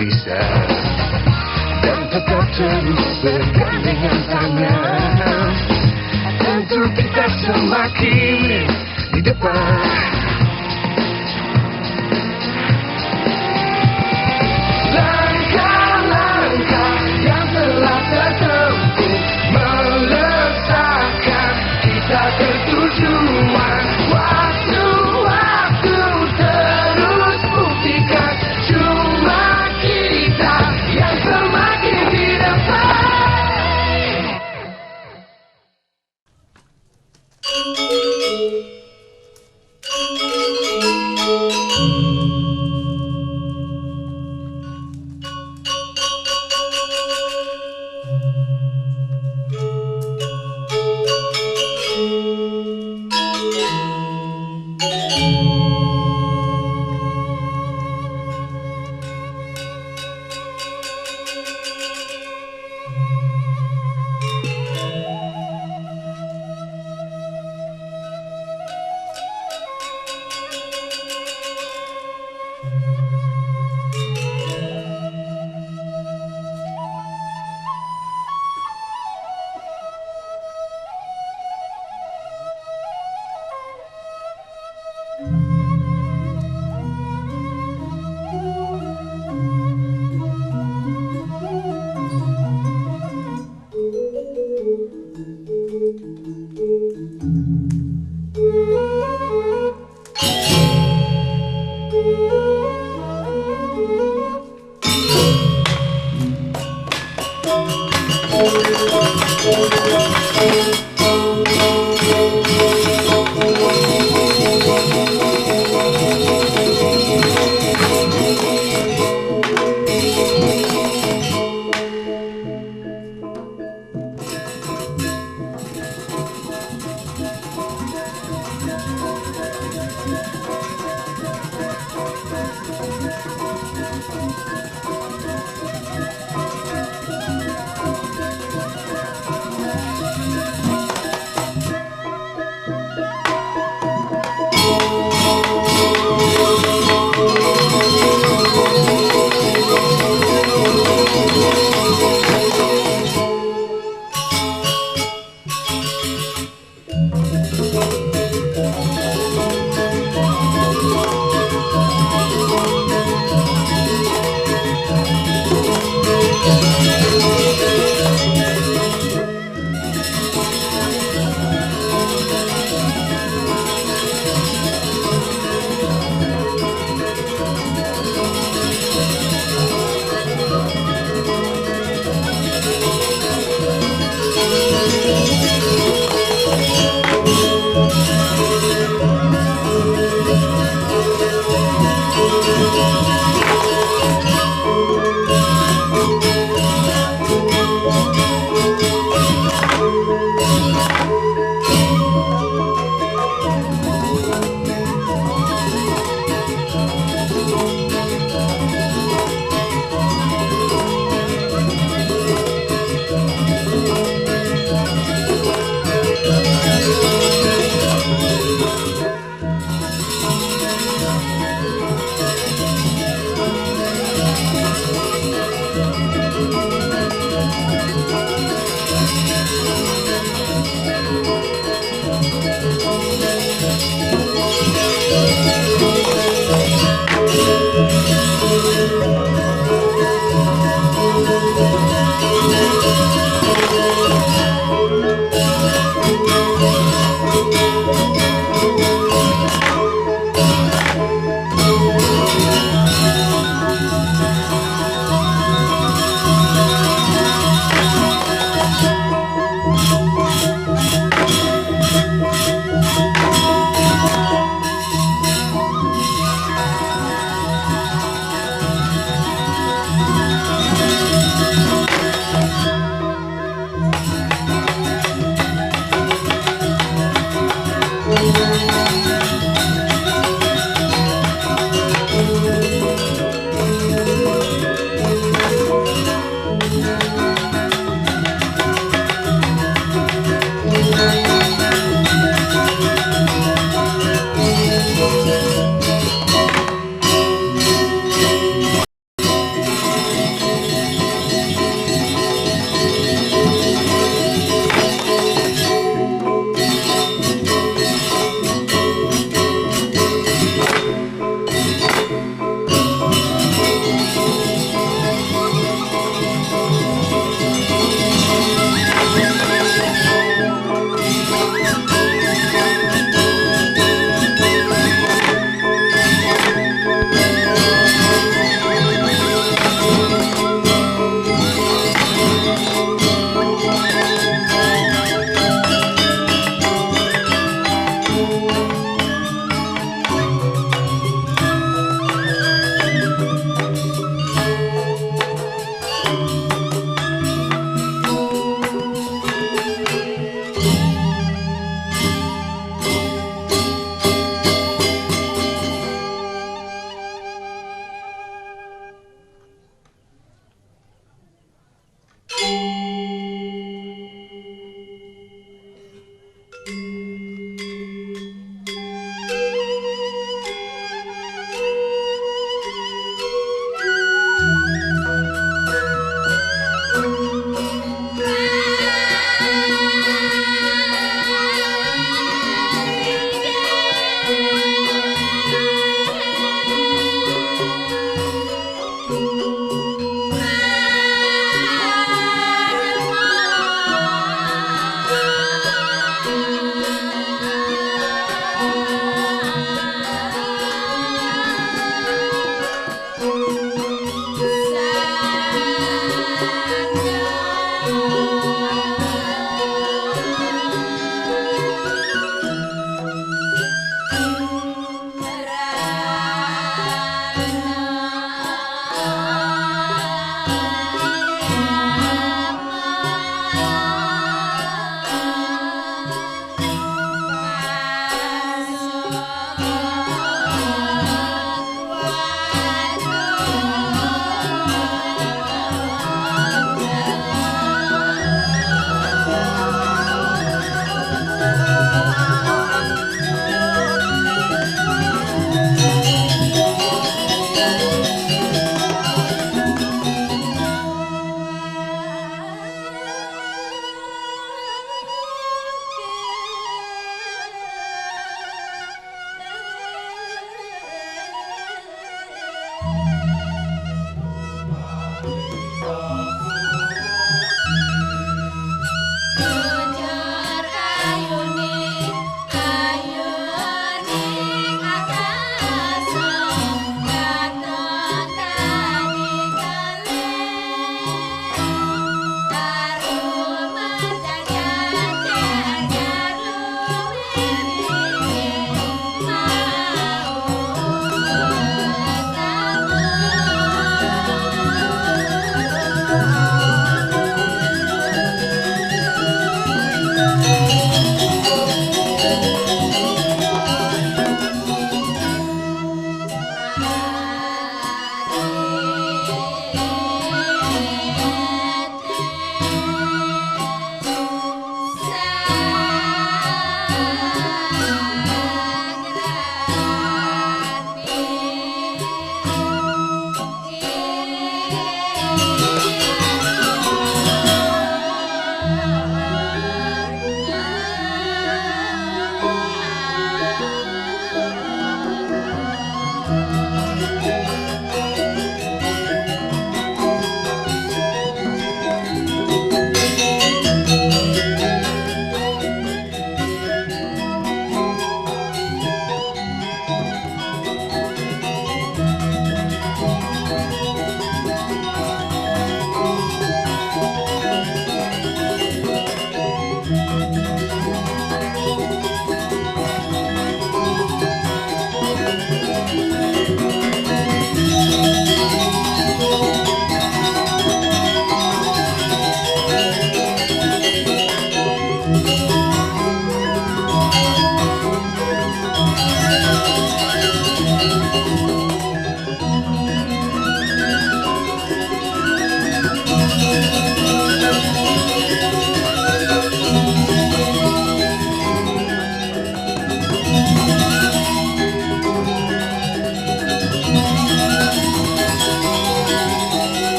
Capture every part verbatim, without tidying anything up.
bisa dan tetap terus bergandengan tangan. Tentu kita semakin di depan. Langkah-langkah yang telah tertempuh meletakkan kita ke tujuan. Waktu-waktu terus buktikan cuma kita yang semakin di depan.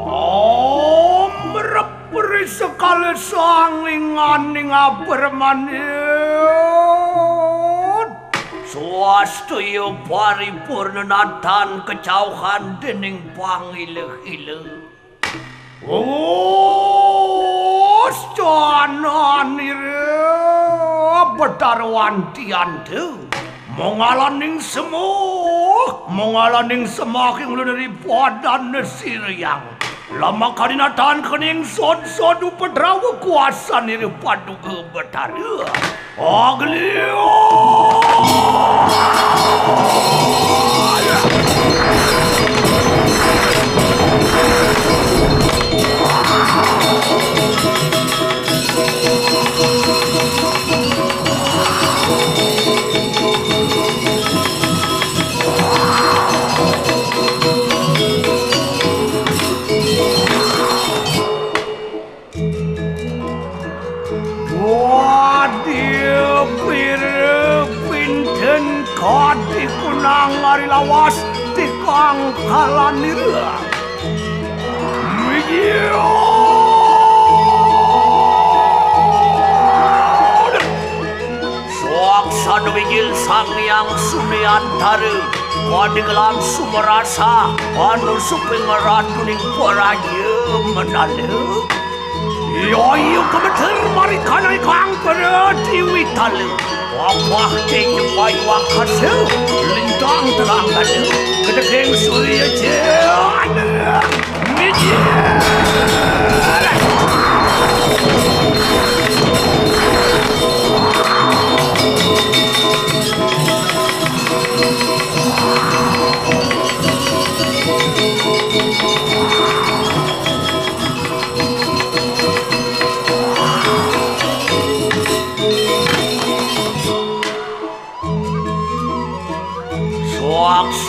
Om repri sekali sanginganing apermanit. Swastaya paripurna natan kecauhan dening pangilih-ilih. Wus cananira Betara Wantianta. Mongalaning semah, mongalaning semah ing ulun ri padan sirayang. Lamakane natan kening sod-sod upadrawa kuasanira Paduka Betara. Aglio! Wadya pira pinten kadi kunang ari lawas tikang kalanira. Mijil. Saksana mijil Sang Hyang Suneantara, kadi gelang sumerasa, anu suping raduning praja menala. Yaya gemeter marikana ikang pratiwitala. Wabah tejo bayu akasa, lintang terang dada, kedeging surya jana. Mijil.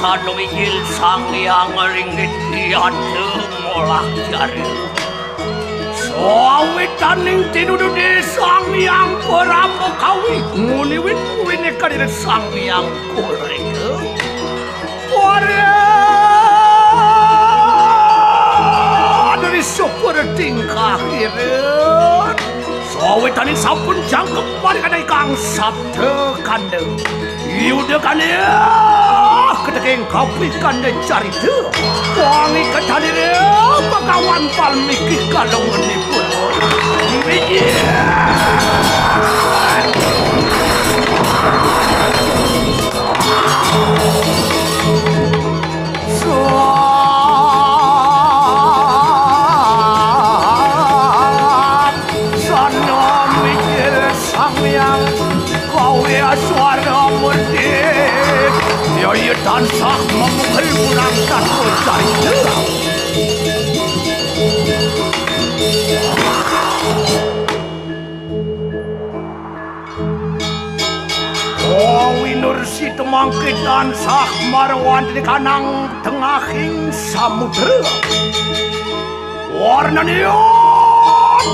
Saksana mijil Sang Hyang Ringgit Yata molah jara. Sawitaning tinudude Sang Hyang Parama Kawi, nguniwit kuwine kadire Sang Hyang Kureka. Para dari sepur tingkah irit. Sawitaning sampun jangkep marikana ikang sabda kanda. Yuda kanda, kedeging kapi kanda carita. Wangi ketanira Bagawan Palmiki kalungunipun. Mijil. Sat sanomikil Sang Hyang Kawya Swara Murti. Ya, ya tansah mamukul pulang tatucai. Oh, winur si temangkitan sah marwan di kanang tengahing samudra. Warnanion.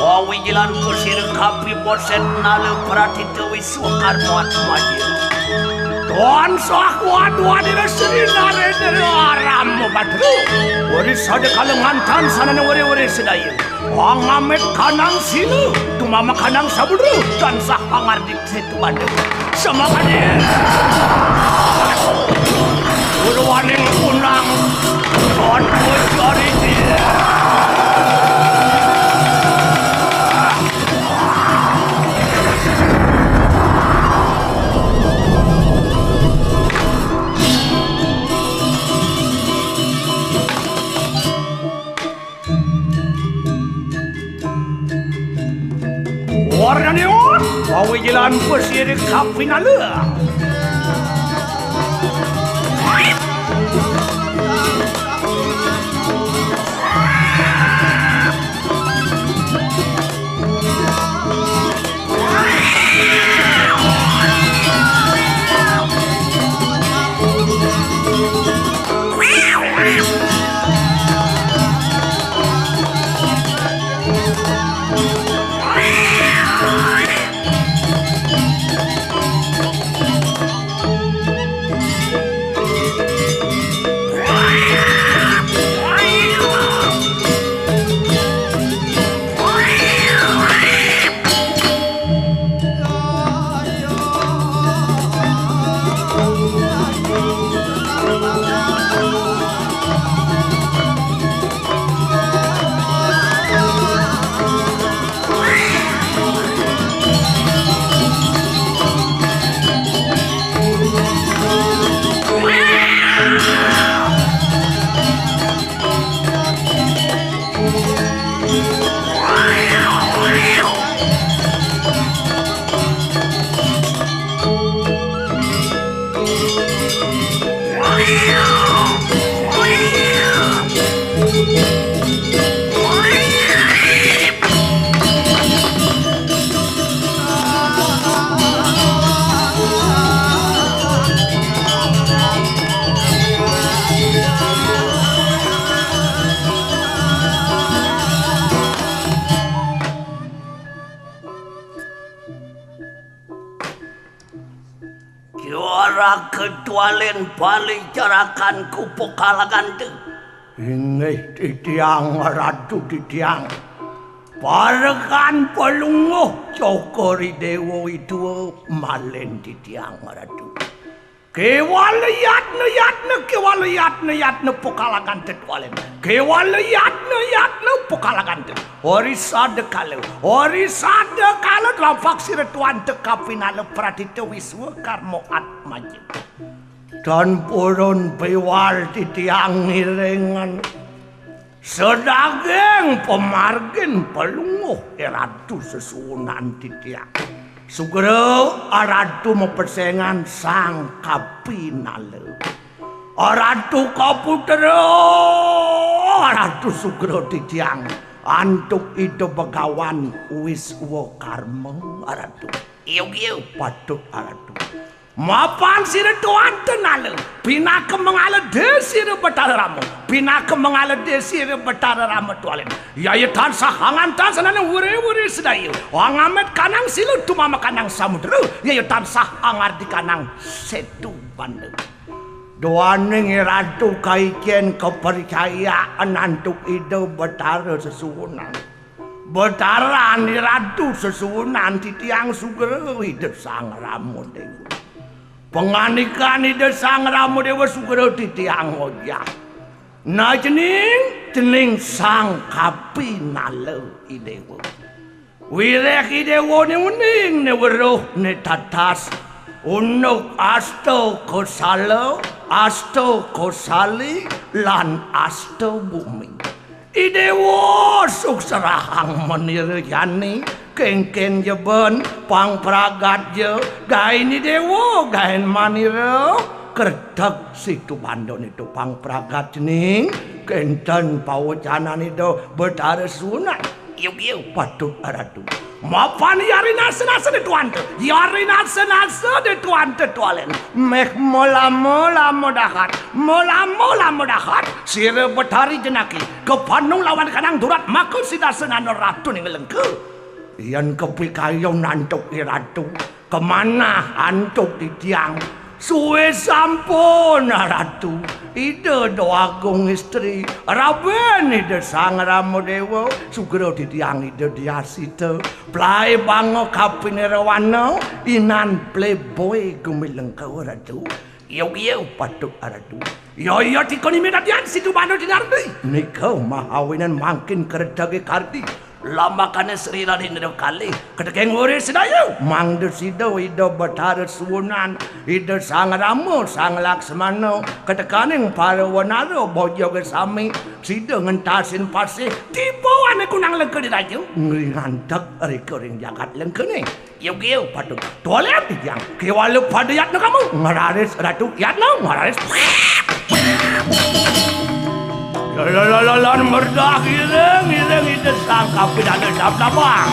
Oh, wijilan pusir kapi poset nale pratita wiswa karmat maja. Tuan sah wadwadira sri narendra aram badru. Wari sada kalengantan sanana wari-wari sedaya. Pangamit kanang sila, tumama kanang sabudra, tansah pangardi setu banda. Samakadi. Purwaning punang, kon pujari dia. Warnanion, pawijilan pasirip kapinala. Kiwara ketualen palicarakan ku pekalagan tu. Inggih titiang ratu titiang. Parekan pelungguh cokor dewa itu malen titiang ratu. Kewala yatna yatna, kewala yatna yatna pekalagan tetualen. Kewala yatna yatna pekalagan te. Ori sada kala, ori sada kala lampak sira tuan teka pinala pratita wiswa karma atmaja. Dan purun piwal titiang ngiringan. Sedaging pamargin pelungguh Ratu sesuunan titiang. Sugra Ratu mapesengan sang kapinala. Ratu kaputra, Ratu sugra titiang antuk Ida Begawan Wiswakarma, Ratu. Iya, iya. Patut, Ratu. Mapan sira tuan tenala, pinaka mangala desira Batara Rama, pinaka mangala desira Batara Rama tualen. Yaya tansah angan tansah nana wure-wure sedaya. Angamit kanang sila tumama kanang samudra, yaya tansah angardi kanang setu banda. Duaning Ratu kaiken kepercayaan antuk Ida Batara sesuunan. Betara ni Ratu sesuunan titiang sugra Ida Sang Rama Dewa. Pangandikan Ida Sang Rama Dewa sugra titiang ngojah. Najening jening sang kapinala Idewa. Wireh Idewa ne uning ne weruh ne tatas. Unuk asta kosala, asta kosali, lan asta bumi. I déwa sukserahang manira jani, kénkén ja bén, pang pragat ja, gaén i déwa, gaén manira, kreteg Situ Banda nito pang pragat cening, kénten pawecanan Ida Betara Sunan. Yuk, yuk, patut Ratu. Mapan yari nasa-nasa di tuanta, yari nasa-nasa di tuanta tualen. Méh malama-lama dahat, malama-lama dahat, sira Betari Jenaki, kapanu lawan kanang durat maka sidasanana Ratu ning Lengka. Yén kapikayun antuk i Ratu, kamanah antuk titiang. Sué sampun, Ratu. Ida Déwa Agung Istri, raban Ida Sang Rama Déwa, sugra titiang Ida Diasita, plai banga kapinirawana, inan playboy gumi Lengka, Ratu. Iya, iya, patut Ratu. Iya, iya, tika nime dadian Situ Banda Dinardi. Nika mahawinan mangkin kretege kardi. Lamakane Sri Ralindra kalih, ketekaning wuri sedaya. Mangda sida Ida Betara Sunan, Ida Sang Rama, Sang Laksmana, ketekaning para wanara bojoge sami, sida ngentasin pasih, tiba ane kunang Lengka Diraja. Ngringanteg rika ring jagat Lengkane. Yuk, yuk, patut. Tualem titiang. Kéwala pada yatna kamu. Ngeraris, Ratu, yatna, ngeraris. Lalalan merdah iring, iring, ida sang kapidana dab-dabang.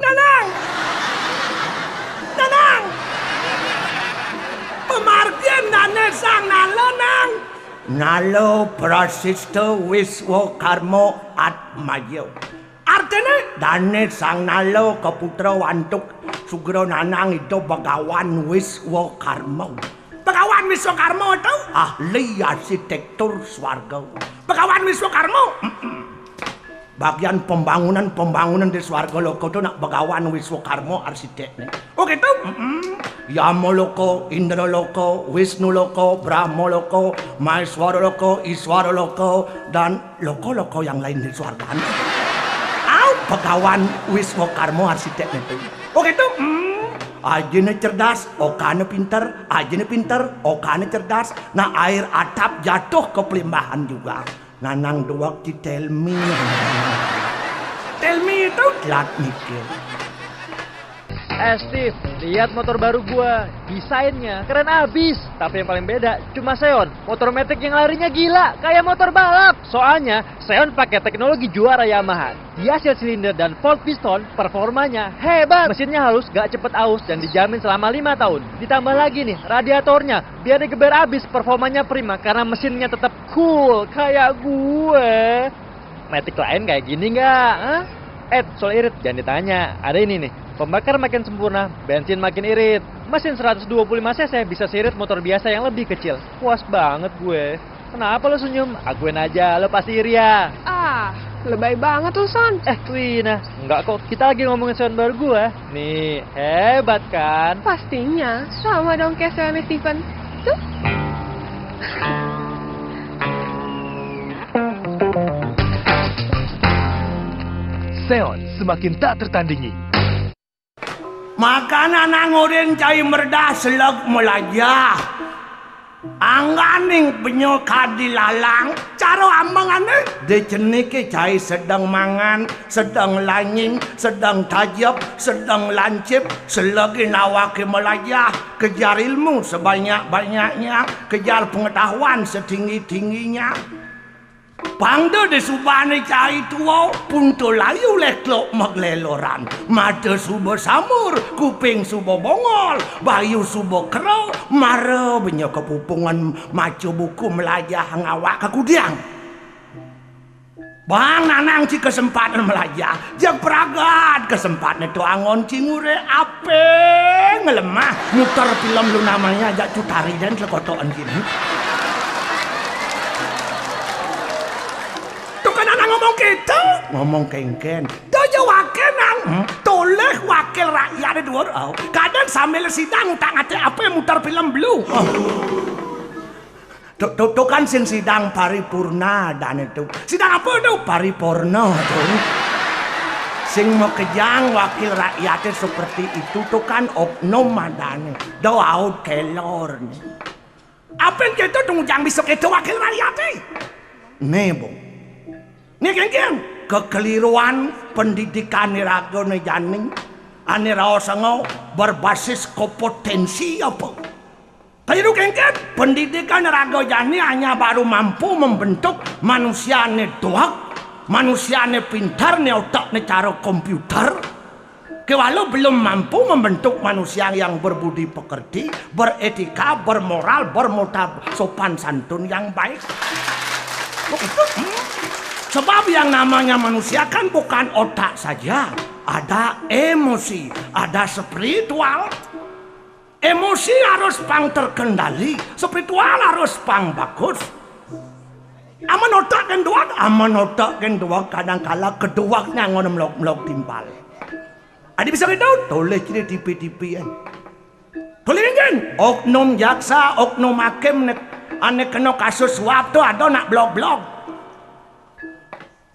Nanang! Nanang! Pamargin dane sang nala, Nang. Nala Prasista Wiswakarma Atmaja. Artine? Dane sang nala kaputra antuk sugra nanang Ida Begawan Wiswakarma. Begawan Wiswakarma to? Ahli arsitektur swarga. Begawan Wiswakarma? Mm-mm. Bagian pembangunan-pembangunan di swarga loka to nak Begawan Wiswakarma arsitekne. Oh gitu? Mm-mm. Yama loka, Indra loka, Wisnu loka, Brahma loka, Maheswara loka, Iswara loka, dan loka-loka yang lain di swargane. Au, Begawan Wiswakarma arsitekne to. Oh gitu? Mm. Ajine cerdas, okane pinter, ajine pinter, okane cerdas. Nah, air atap jatuh ke pelimbahan juga. Nanang doang ci tell me. Tell me itu? Telat mikir. Eh, Steve, lihat motor baru gua. Desainnya keren abis. Tapi yang paling beda cuma Seon. Motor metik yang larinya gila, kayak motor balap. Soalnya Seon pakai teknologi juara Yamaha. Di hasil silinder dan valve piston, performanya hebat. Mesinnya halus, gak cepet aus, dan dijamin selama lima tahun. Ditambah lagi nih, radiatornya, biar digeber abis, performanya prima karena mesinnya tetap cool kayak gue. Matic lain kayak gini nggak? Hah? Eh, soal irit, jangan ditanya. Ada ini nih, pembakar makin sempurna, bensin makin irit. Mesin seratus dua puluh lima cc bisa seirit motor biasa yang lebih kecil. Puas banget gue. Kenapa lo senyum? Akuin aja, lo pasti iri ya. Ah, lebay banget lo, Son. Eh, Wina, enggak kok. Kita lagi ngomongin sound baru gua. Nih, hebat kan? Pastinya, sama dong kayak soundnya Steven. Tuh. Seon semakin tak tertandingi. Makanan anang urin cai merdah seleg melajah. Angganing penyo kadi lalang, cara ambengane. Dicenike cai sedeng mangan, sedeng lanying, sedeng tajep, sedeng lancip, selegi nawake melajah, kejar ilmu sebanyak-banyaknya, kejar pengetahuan setinggi-tingginya. Pangda disubane cai tua, punta layu leklok magleloran. Mata suba samur, kuping suba bongol, bayu suba kera, mara benya kepupungan maca buku melajah ngawak kakudiang. Bang nanang ci kesempatan melajah, jeg pragat kesempatan itu angon ci ngure ape ngelemah muter film Luna Maya jak cutari dan telekotokan kini. Tuh kan anak ngomong gitu. Ngomong kengken. Dojo wake nang. Hmm? Tolih wakil rakyate dhuwur. Oh. Kadang sambil sidang utak-atik ape muter film blue. Oh. To, to, to kan sing sidang paripurna adane to. Sidang apa to? Pariporna to. Sing makejang wakil rakyate seperti itu to kan oknum adane. Do aut kelor ne. Apen keto to ngujang bisa keto wakil rakyate? Ne, Bung. Ne kengken kekeliruan pendidikan ragane jani ane raos engko berbasis kompetensi apa? Keliru kengken, pendidikan raga jani hanya baru mampu membentuk manusia ne doang, manusia ne pintar, ne otak ne cara komputer. Kewalo belum mampu membentuk manusia yang berbudi pekerti, beretika, bermoral, bermoral sopan santun yang baik. Begitu. Hmm. Sebab yang namanya manusia kan bukan otak saja, ada emosi, ada spiritual. Emosi harus pang terkendali, spiritual harus pang bagus. Amen otak gen duweg, amen otak gen duweg, kadangkala keduwegnya ngon melog-melog timpal. Adi bisa gitu, tolih ciri tipi-tipi, eh. Tolih ngen, oknum jaksa, oknum hakim ne, ane kena kasus suap to ada nak blog-blog.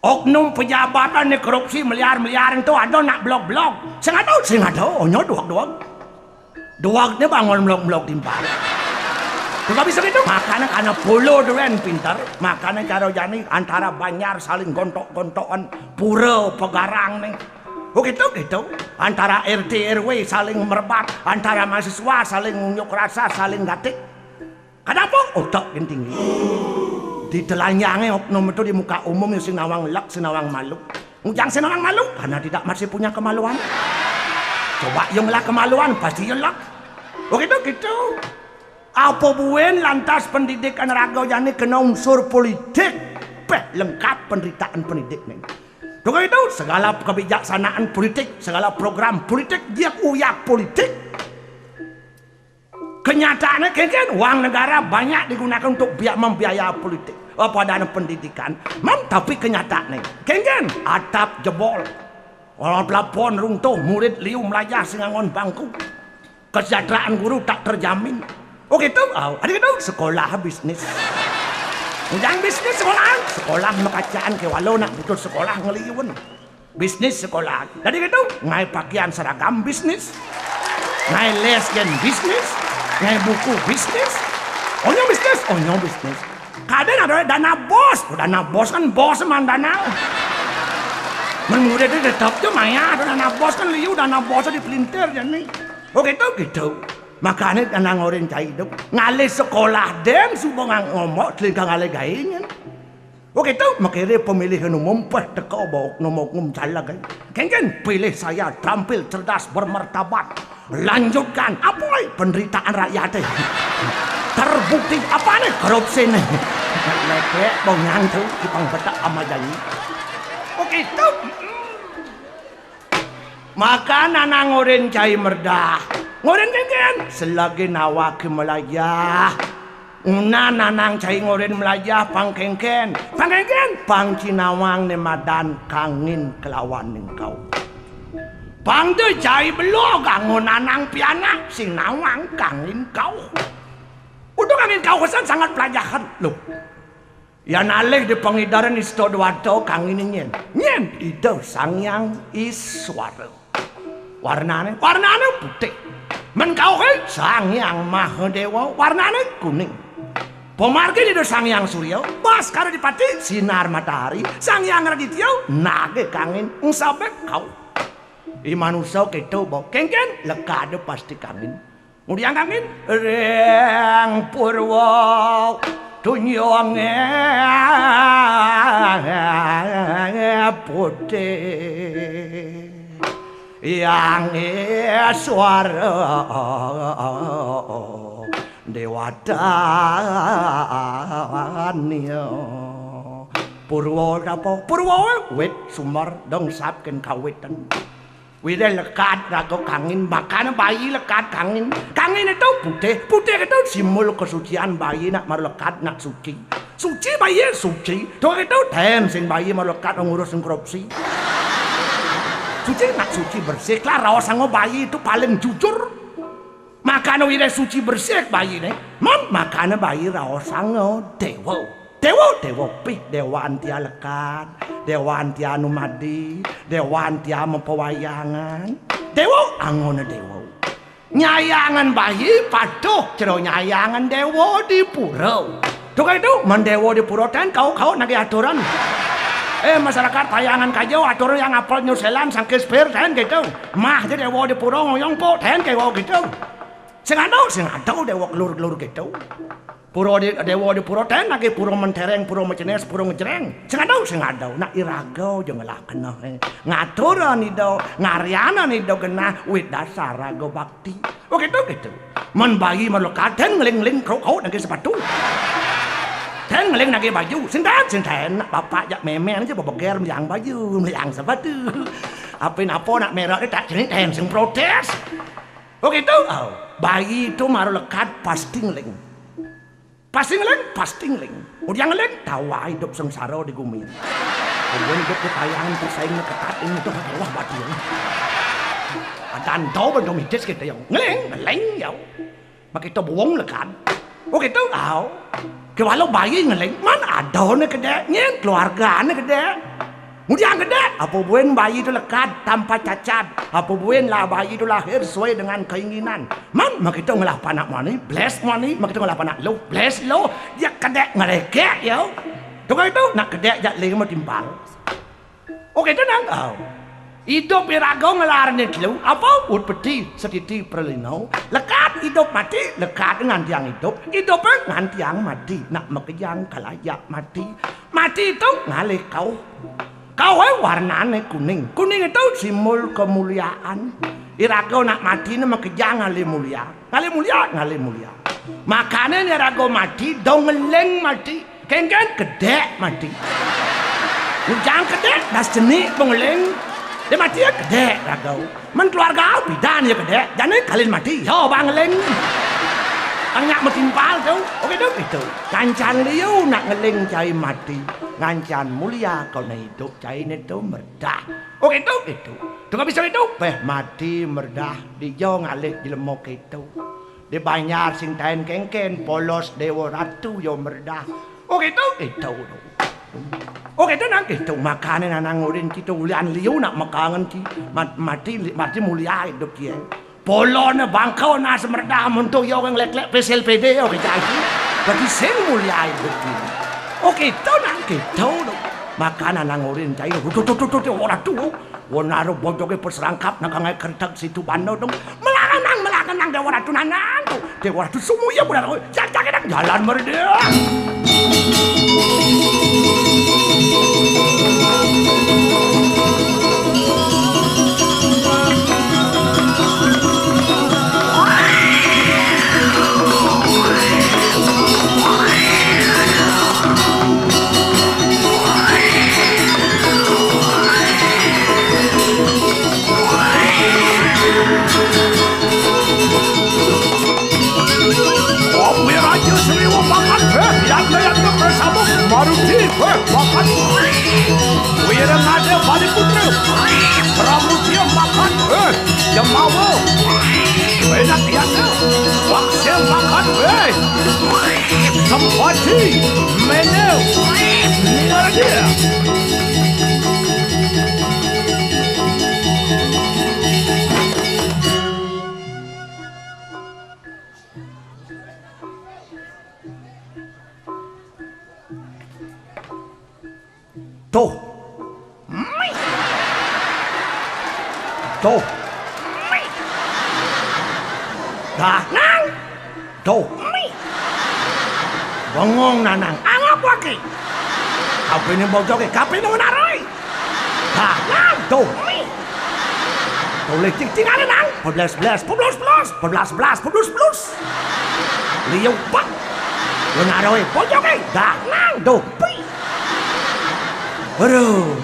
Oknum pejabat ane korupsi miliar-miliar ento ada nak blog-blog. Sing ada, sing ada, onyo duweg-duweg. Duwegne bangun melog-melog timpal. Juga bisa gitu, makane karena polo duren pinter, makane cara jani antara banjar saling gontok-gontokan, pura pegarang nih. Oh gitu, gitu. Antara R T R W saling merebat, antara mahasiswa saling unjuk rasa, saling gatik. Kadang apa? Otak yang tinggi. Ditelanjange oknum itu di muka umum ya sing nawang lek, sing nawang malu. Ngujang sing nawang malu karena tidak masih punya kemaluan. Coba yang lah kemaluan, pasti yang lek. Oh gitu, gitu. Apa buen lantas pendidikan raga jani kena unsur politik? Peh, lengkap penderitaan pendidik nih. Tuh itu, segala kebijaksanaan politik, segala program politik, dia uyak politik. Kenyataannya, kengken, uang negara banyak digunakan untuk biaya, membiayai politik. Apa dana pendidikan? Mam, tapi kenyataannya, kengken, atap jebol. Walau pelapon runtuh, murid liu melajah sing angon bangku. Kesejahteraan guru tak terjamin. Oh gitu, oh, ada gitu, sekolah bisnis. Ujang bisnis sekolah, sekolah mekacaan ke walau nak putus sekolah ngeliun. Bisnis sekolah. Jadi gitu, ngai pakaian seragam bisnis. Ngai les gen bisnis. Ngai buku bisnis. Onyo bisnis, onyo bisnis. Kadang ada dana bos. Oh, dana bos kan bos man dana. Men murid itu tetap tu maya ada dana bos kan liu dana bos dipelintir jani. Oh gitu, gitu. Makanya dana ngorin cai itu. Ngalih sekolah den suba ngomong telinga ngalih gaingan. Oh gitu, makanya pemilihan umum peh teka bawa oknum-oknum caleg, eh. Kengken, pilih saya terampil, cerdas, bermartabat. Lanjutkan, apa, eh, penderitaan rakyat, eh? Terbukti apa nih korupsi nih? Lepek bau nyantu, tukang betak ama jali. Oh gitu. Maka nanang ngorin cai merdah. Ngorin kengken, selagi nawak melajah. Una nanang cai ngorin melajah pang kengken. Pang kengken, pang cinawang ne madan kangin kelawan engkau. Pang de cai belog angon nanang pianak sing nawang kangin kau. Udah kangin kau kesan sangat pelajahan. Loh. Yan alih di pangidaran Ista Dewata kangin nyen. Nyen Ida Sang Hyang Iswara. Warnane, warnane putih. Men kauke Sang Hyang Mahadewa, warnane kuning. Pamargin Ida Sang Hyang Surya, Baskara Dipati, sinar matahari, Sang Hyang Raditya, nage kangin, ngsabek kau. I manusa keto ba, kengken, lekade pasti kangin. Ngudiang kangin, ring purwa tunjunge putih. Yang Iswara dewatanya. Purwa apa? Purwa wit sumber dong sapken kawitan. Wire lekad raga kangin, makane bayi lekad kangin. Kangin itu putih, putih itu simbol kesucian bayi nak maru lekad nak suci. Suci bayi suci, to itu ten sing bayi maru lekad ngurus korupsi. Suci, nak suci bersih, lah raosanga bayi to paling jujur. Makana wiréh suci bersih bayiné, mén makana bayi raosanga déwa. Déwa, déwa pih, déwa antia lekad, déwa antia numadi, déwa antia mapawayangan. Déwa angona déwa. Nyayangan bayi patuh cara nyayangan déwa di pura. Tukang itu, mén déwa di pura tén kau-kau nagih aturan. Eh, masyarakat Payangan Kaja, aturan yang apal New Zealand, Shakespeare, tén gitu. Mah aja déwa di pura ngoyong po, tén déwa gitu. Sing ada, sing ada déwa kelur-kelur gitu. Pura di, déwa di pura tén nagih pura mentereng, pura mencenes, pura ngejreng. Sing ada, sing ada. Nak iraga aja ngelah keneh, eh. Ngaturan ida, ngaryanan ida genah, wit dasar raga bakti. Oh gitu, gitu. Mén bayi mara lekad tén ngeling-ngeling kruk-kruk nagih sepatu. Tén ngeling nagih baju. Sing tén, sing tén. Nak bapak jak mémén aja bebeger meliang baju, meliang sepatu. Apa napa nak merak ni tak jenik tén sing protes. Oh gitu. Oh. Bayi to mara lekad pasti ngeling. Pasti ngeling, pasti ngeling. Udah ngeling, tawa idup sengsara di gumi. Kemudian idup di Payangan persaing ketat ini tuh, wah, batin. Ada ento bentuk mitis gitu ya. Ngeling, ngeling ya. Makita buung lekad. Oh gitu, au. Kewala bayi ngeling, mén adané kedék, nyén keluargané kedék. Ngudiang kedék, apa buin bayi to lekad tanpa cacat, apa buin lah bayi to lahir sesuai dengan keinginan. Mén makita ngelah panak mani, blés mani, makita ngelah panak luh, blés luh, ya kedék ngerékék ya. Tukang itu, nak kedék jak lima timpal. Oké, tenang kau. Idup iraga ngelarne telu, apa? Utpeti, setiti, pralina. Lekad idup mati, lekad ngantiang idup, idup ngantiang mati. Nak makejang kalayak mati. Mati to ngalih kauh. Kauh warnane kuning. Kuning to simbol kemuliaan. Iraga nak mati ne makejang ngalih mulia. Ngalih mulia, ngalih mulia. Makane ne iraga mati, dong ngeling mati. Kéngkén kedék mati. Ngujang kedék, das cenik bengeling. Dia mati ya kedék ragau. Mén keluarga pidan ya kedék. Jani kalin mati, ya bangeling. Anyak metimpal to. Oké to, gitu. Ngancan liu nak ngeling cai mati. Ngancan mulia kau nak idup cai ne to merdah. Oké to, gitu. Tukang bisa itu, peh mati merdah. Dija ngalih jelema kéto. Di banjar sing taén kéngkén, polos Déwa Ratu ya merdah. Oh, kéto, kéto. Oh, kéto nang kéto. Makane nanang urin kita ulian liu nak makangen ki. Mat-, mati, mati mulia idup ki. Polone bangka nas merdah muntuh ya wong lek-lek pesil pede ya kita iki. Dadi sing mulia idup ki. Oh, kéto nang kéto. Makane nanang urin cai. Tuh, tuh, tuh, tuh, tuh, ora tuh. Wonaro bojoge pas rangkap nang kangai kerteg situ banda dong. Melangenang, melangenang Déwa Ratu nanang to. Déwa Ratu sumuya budal kowe. Jajagenang jalan merdeka. Kopi Raja Sriwa makan, eh, yang kayak tuh bersama Maruti, eh, makan. Wira ada balik putri. Pramudia makan, eh, jemawa. Enak ya tuh. Waksil makan, eh. Sempati, menu, ngerti. Tuh. Mih. Tuh. Mih. Dah, nang. Tuh. Mih. Bengong nanang. Angap waki. Kapine bojoke, kapine menarai. Dah, nang. Tuh. Mih. Tuh, licik tinggalin, nang. Peblas-blas, peblas-blas, peblas-blas, peblas-blas. Liu, pak. Menarai, bojoke. Dah, nang. Tuh. Mih. Aduh.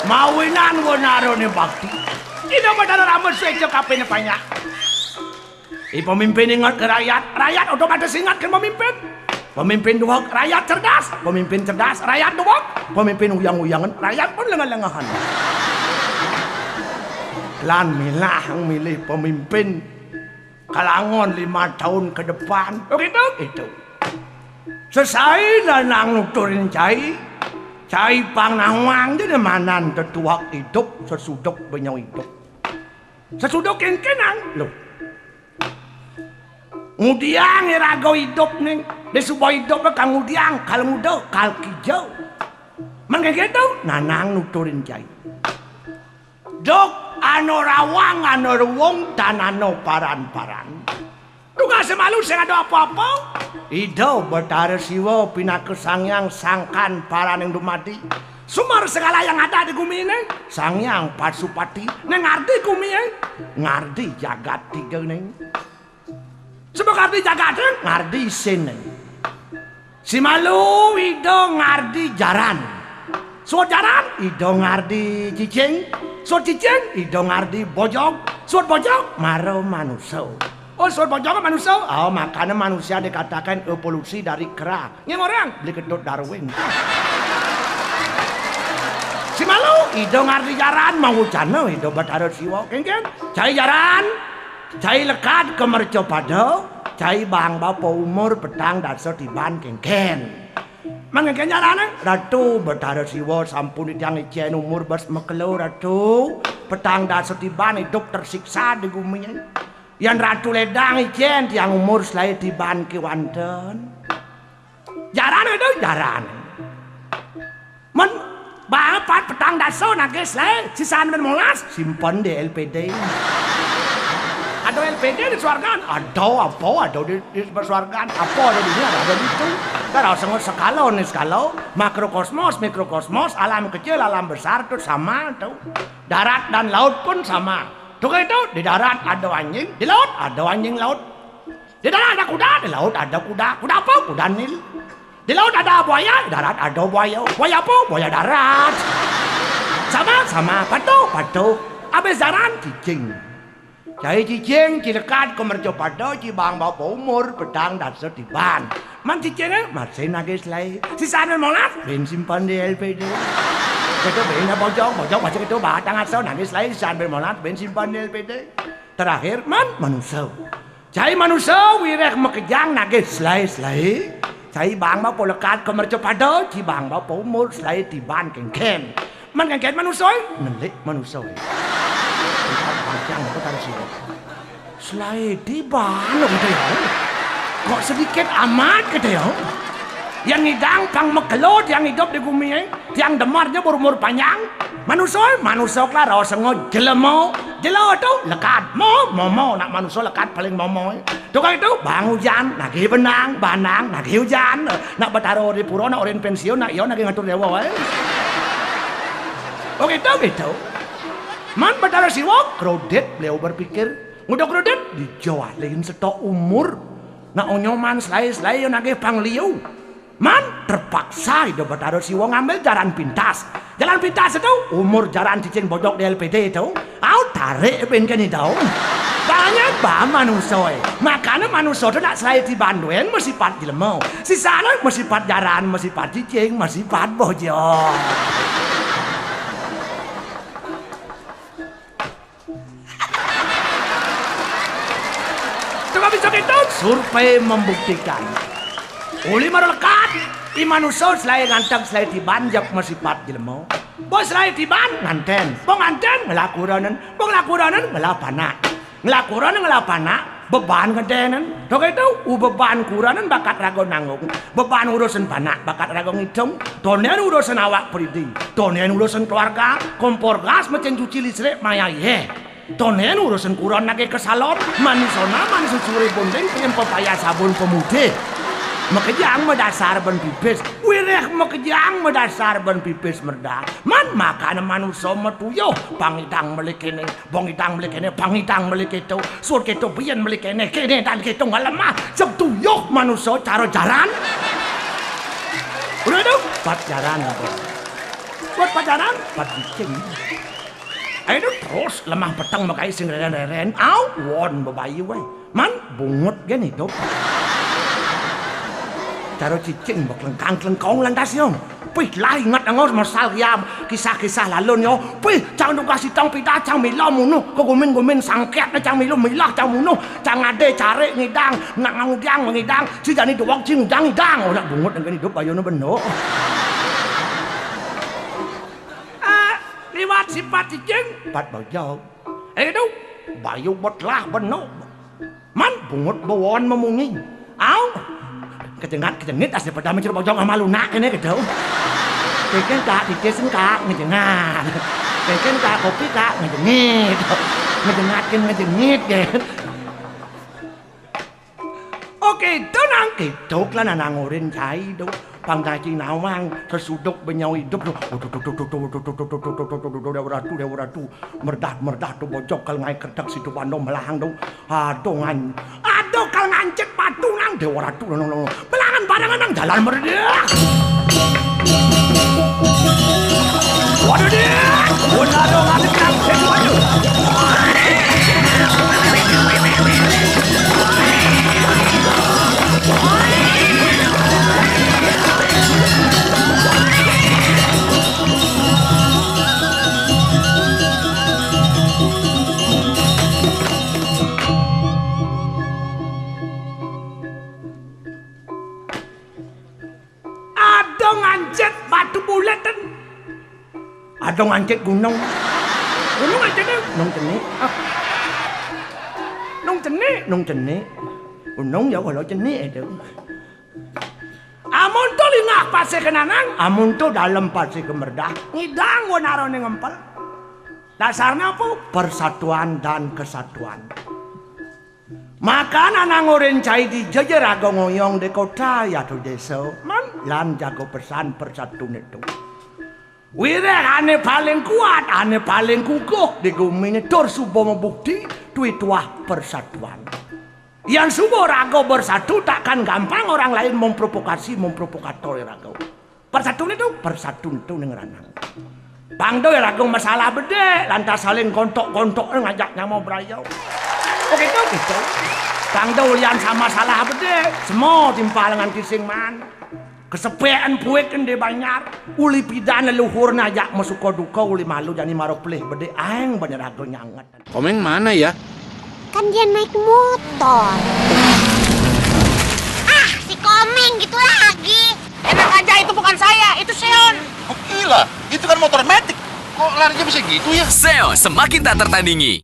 Mawinan wenarane bakti. Ida Batara Rama seja kapene panjak. I pemimpin ingat ke rakyat, rakyat otomatis ingat ke pemimpin. Pemimpin duweg, rakyat cerdas. Pemimpin cerdas, rakyat duweg. Pemimpin uyang-uyangan, rakyat pun lengeh-lengehan. Lan milah milih pemimpin kalangan lima tahun ke depan. Begitu? Itu. Sesai lanang nuturin cai, cai pang nawang, jadi manan tetuak idup, sesuduk benyo idup. Sesuduk kengkenang, loh. Ngudiang iraga idup ning, disuba idup kal ngudiang, kal nguda, kal kija. Mangke gitu, nanang nuturin cai. Duk ana rawang, ana ruwung, tan ana paran-paran. Tunggal semalu sing ada apa-apa. Ida Betara Siwa pinaka Sang Hyang Sangkan Paraning Dumadi. Sumber segala yang ada di gumi ini, Sang Hyang Pasupati, ning ngardi gumi ini, ngardi jagat tiga ning. Sebab ngardi jagat ning, ngardi isin ning. Simalu Ida ngardi jaran. Suud jaran, Ida ngardi cicing. Suud cicing, Ida ngardi bojog. Suud bojog, mara manusa. Oh, suud bojog manusa. Oh, makanya manusia dikatakan evolusi dari kera. Nyeng orang, beli ketut Darwin. Simalu, Ida ngardi jaran, mawucana Ida Betara Siwa. Kengken, cai jaran, cai lekad ka mercapada, cai bang bapa umur petang dasa tiban kengken. Mangke jarane, Ratu Betara Siwa sampun titiang icen umur bes makelo, Ratu. Petang dasa tiban idup tersiksa di gumi. Yan Ratu ledang icen tiang umur selae tiban kewanten. Jarane do, jarane. Men banget pat petang dasa nagih selae, sisan ben molas, simpen di L P D. Ada L P D di swargan, ada apa, ada di, di swargan, apa ada di sini, ada, ada di situ. Kan rasa ngot sekala ni sekala, makrokosmos, mikrokosmos, alam kecil, alam besar tu sama tu. Darat dan laut pun sama. Tu kan itu, di darat ada anjing, di laut ada anjing laut. Di darat ada kuda, di laut ada kuda. Kuda apa? Kuda Nil. Di laut ada buaya, di darat ada buaya. Buaya apa? Buaya darat. Sama, sama, patuh, patuh. Habis jaran, cicing. Cai cicing, ci lekad ka mercapada, ci bang bapa umur, petang dasa tiban. Man cicing, eh, masih nagih selae. Sisan ben molas, ben simpen di L P D. Kita ben bojog, bojog masih kita batang asa, nagih selae, sisan ben molas, ben simpen di L P D. Terakhir, man manusa. Cai manusa wireh makejang nagih selae-selae. Cai bang bapa lekad ka mercapada, ci bang bapa umur selae tiban kengken. Man kengken manusa, nelik manusa. Panjang apa tadi sih? Selae tiban, gitu ya. Kok sedikit amat, gitu ya. Yang ngidang pang makelo, yang idup di gumi, eh. Tiang demarnya berumur panjang. Manusa, manusa kala rasa ngo jelema. Jela tu lekad. Mo, momo, nak manusa lekad paling momo. Tukang itu, bang ujan, nagih benang, banang, nagih ujan. Nak betara di pura, nak orang pensiun, nak iya nagih ngatur dewa, eh. Oh gitu, gitu. Man Betara Siwa, kredit beliau berpikir. Nguda kredit, dijualin setok umur. Nak onyoman selae-selae nagih pangliu. Man, terpaksa Ida Betara Siwa ngambil jaran pintas. Jaran pintas itu, umur jaran cicing bojog di L P D itu. Au, tarik ben kene dong. Banyak ba manusia, eh. Makanya manusia tu nak selae tiban duen masipat jelema. Sisana masipat jaran, masipat cicing, masipat bojog. Tukang bisa kita survei membuktikan. Uli mara lekad, i manusa selae nganteg selae tiban jak masipat jelema. Bo selae tiban nganten, bo nganten ngelah kuranen, bo ngelah kuranen ngelah panak. Ngelah kuranen ngelah panak, beban ngedenen. Tok itu, u beban kuranen bakat raga nanggung. Beban urusan panak bakat raga ngitung. Tonen urusan awak pridi. Tonen urusan keluarga, kompor gas, mesin cuci listrik, maya ye. Tonen urusan kuran nagih ke salon, manis sona, manis susuri bonding, krim pepaya, sabun pemutih. Makejang madasar ban pipis, wireh makejang madasar ban pipis merda. Man makan manusa matuyuh, pangidang meli kene, bongidang meli kene, pangidang meli keto, suud keto biyen meli kene, kene dan keto ngelemah, seb tuyuh manusa cara jaran. Udah tu, pat jaran apa? Buat pat jaran, pat cicing. Ayo tu terus lemah peteng makai sing reren-reren. Au, won bebayu weh. Man bungut gen idup. Cara cicing mbok lengkang-lengkong lantas yo. Pih lah inget engko mesal ya kisah-kisah lalun yo. Pih cang dugas itong pidah cang milo munuh kegumin-gumin sangket cang milo milah cang munuh cang ade cari ngidang nak ngudang ngidang si jani duwok cing udang ngidang ora bungut dengan hidup bayune beno. Ah, liwat sifat cicing. Pat bojog. Eh, tu, bayu betlah beno. Man bungut bawon memungi. Au. Kejengat, kejengat, asli pada mencur bojong sama lunak kene gitu. Bikin kak, titisin kak, ngejengat. Bikin kak, kopi kak, ngejengit. Ngejengatkin, ngejengit, gitu. Oke, tenang, gitu, kelan anang urin cai, do. Pang caci nawang, sesuduk benyau hidup, do. Dewa Ratu, Dewa Ratu. Merdah, merdah, tu bojog kal ngai kerdak situ pando melahang, do. Aduh ngan, aduh kal ngancit patu nang Dewa Ratu nang nang. Belangan barengan nang jalan merdia. Waduh dia. Waduh aduh ngancit nang. Waduh. Ada ngancet batu buleten. Ada ngancet gunung. Gunung aja deh. Nung cenik. Ah. Nung cenik. Nung cenik. Gunung ya kalau cenik itu. Amun tu lingah pasih kenanang. Amun tu dalam pasih kemerdah. Ngidang gua naro ning ngempel. Dasarnya apa? Persatuan dan kesatuan. Maka nanang urin cai di jejer agung ngoyong di kota ya tu desa. Man, lan jago pesan persatu nitu. Wireh ane paling kuat, ane paling kukuh di gumi ni tur suba mebukti tui tuah persatuan. Yang suba raga bersatu takkan gampang orang lain memprovokasi, memprovokator raga. Persatu ni tu, persatu tu ning ranang. Pang do raga masalah bedek, lantas saling kontok-kontok ngajak nyama berayau. Oke tu gitu. Pang do ulian sama salah bedek, semua timpal dengan kising man. Kesepean puik di banjar, uli pidan leluhur najak masuka duka uli malu jani maro pelih bedek aeng banjar raga nyanget. Komeng mana ya? Kan dia naik motor. Ah, si Komeng gitu lagi. Enak aja, itu bukan saya, itu Seon. Oh, gila, itu kan motor metik. Kok larinya bisa gitu ya? Seon semakin tak tertandingi.